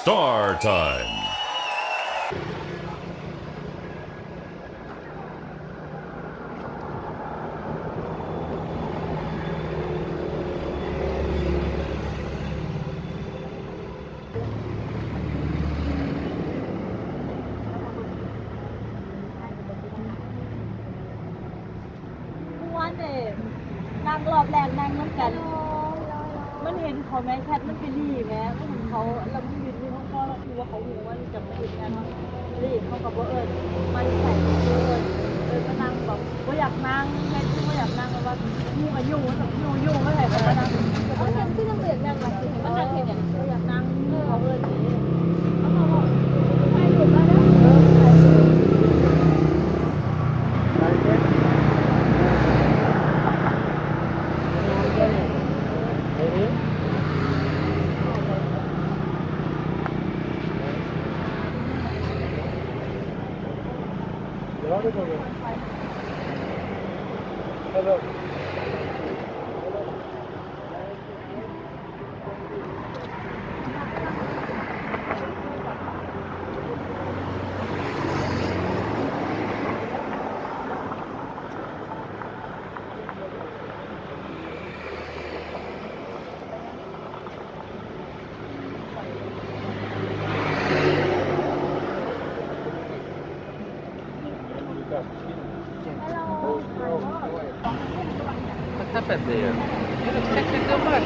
Star Time. ເມື່ອວານນີ້ ນັ່ງຮອບແລກ ນັ່ງນຳກັນ ມັນເຫັນເຂົາແມ ແຄດມັນໄປລີ້ແມ ມັນເຫັນເຂົາ ແລ້ວມັນຢືນຢູ່ຫ້ອງກໍ ແລ້ວຄືວ່າເຂົາຮູ້ວ່າຈະມາເຮັດງານ ລີ້ ເຂົາກໍບໍ່ເອີ້ນ ມາຢູ່ໃສ ເອີ້ນ ເອີ້ນມານັ່ງ ແບບບໍ່ຢາກນັ່ງ ແມ່ນຄືບໍ່ຢາກນັ່ງ ແບບວ່າ ຢູ່ກໍຢູ່ ແບບຢູ່ໆ ມາໃຫ້ເຂົາມານັ່ງ ເຂົາຍັງຄືຍັງບໍ່ຢາກນັ່ງ ວ່າຊິໃຫ້ມານັ່ງເຮັດຫຍັງ ບໍ່ຢາກນັ່ງ ເຂົາເອີ້ນເດ້ ເຂົາກໍບອກ ຖ່າຍຮູບມາເດີ ເອີ ຖ່າຍຮູບ Hello. What happened to you? You look sexy too much.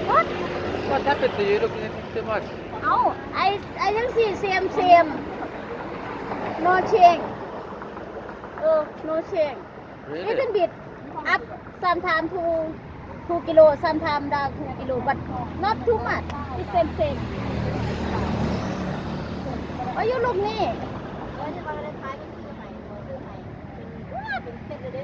What? What happened to you? You look sexy too much. ເອົ້າ I I can see same same. No change. ເອີ no change. Really? Little bit up, sometime two, two kilo, sometime down two kilo, but not too much. It's same same. ວ່າຢູ່ລູກນີ້ ເອີ ທີ່ວ່າວາເລັນທາຍເພິ່ນຊື້ໃຫ້ ເພິ່ນຊື້ໃຫ້ ເປັນ ເປັນເຊັດເລີຍເດ້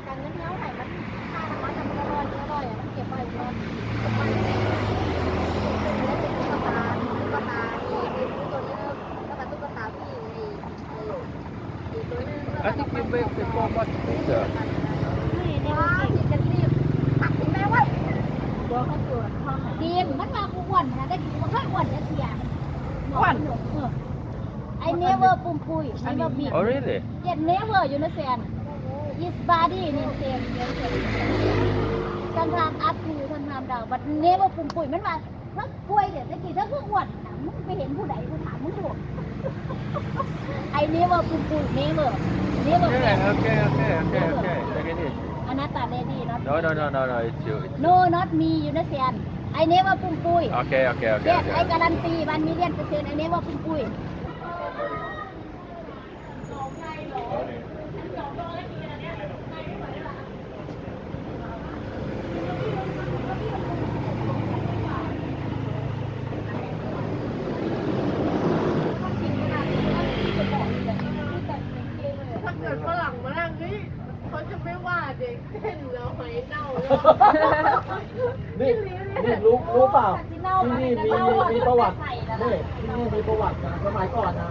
ການເງິນທີ່ເຮົາໃຫ້ມັນ ຄ່ານ້ຳມັນນະ ມັນກໍລອຍ ມັນກໍລອຍ ມັນເກັບໄວ້ຢູ່ເນາະ ເກັບໄວ້ ເປັນຕຸກກະຕາ ຕຸກກະຕາ ມີ ມີຕົວໜຶ່ງ ແລ້ວກໍຕຸກກະຕາຜູ້ຍິງ I think you make before much bigger. ດີມ ມັນວ່າກູອ້ວນນະ ແຕ່ກູບໍ່ເຄີຍອ້ວນຈັກເທື່ອ. ອ້ວນ? ເອີ I never ປຸ້ມປຸ້ຍ never big. Oh, really? Yet never, you understand? Is body name same. Sometimes up to, sometimes down, but never ປຸ້ມປຸ້ຍ ມັນວ່າ ເທິງປ່ວຍເດ ແຕ່ກີ້ເທິງຄືອ້ວນນະ ມຶງໄປເຫັນຜູ້ໃດ ກູຖາມມຶງດູ. I never ປຸ້ມປຸ້ຍ never, never. Yeah, okay, okay, okay, okay. Take it easy. ອະນາຕາເລດີເນາະ. No, no, no, no, no, it's you, it's you. No, not me, you understand? I never ປຸ້ມປຸ້ຍ. Okay, okay, okay, yes, okay. I guarantee one million percent, I never ປຸ້ມປຸ້ຍ. ถ้าเกิดฝรั่งมานั่งนี่ เขาจะไม่ว่าเด็กเต้นหรือหอยเน่าหรอก นี่ นี่รู้ รู้เปล่า ที่นี่มี มีประวัติ นี่ ที่นี่มีประวัตินะ สมัยก่อนนะ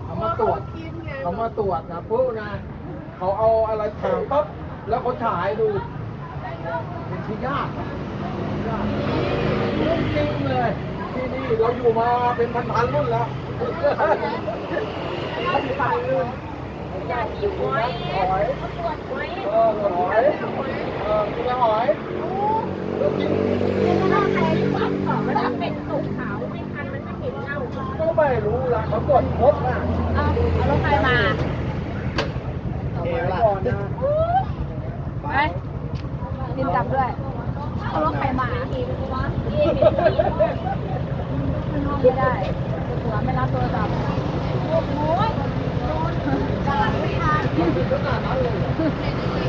เขามาตรวจ เขามาตรวจนะ ปุ๊บนะ เขาเอาอะไรถางปั๊บ แล้วเขาฉายดู เป็นพยาธิ เรื่องจริงเลย ที่นี่เราอยู่มาเป็นพันๆ รุ่นแล้ว ຢາກກິນຫອຍ ຫອຍ ເອີ ຫອຍ ເອີ ກິນແຕ່ຫອຍ ເອີ ກິນ ກິນແຕ່ຫອຍ ເວລາເປັນຂາວໆ ມັນຈະເປັນຂາວໆ ໄມ່ທັນ ມັນຈະເຫັນເນົ່າ ກໍໄມ່ຮູ້ລະ ເຂົາກວດພົບນະ ເອົາ ເອົາລົງໄປມາ ເອົາໄປກ່ອນນະ ໄປ ກິນກັບດ້ວຍ ເອົາລົງໄປມາ ນອນບໍ່ໄດ້ ຜົວໄມ່ຮັບໂທລະສັບ ໂອ້ຍ ນອນ ນອນໄມ່ທັນ ເປັນຂະໜາດນັ້ນເລີຍເຫລໍ?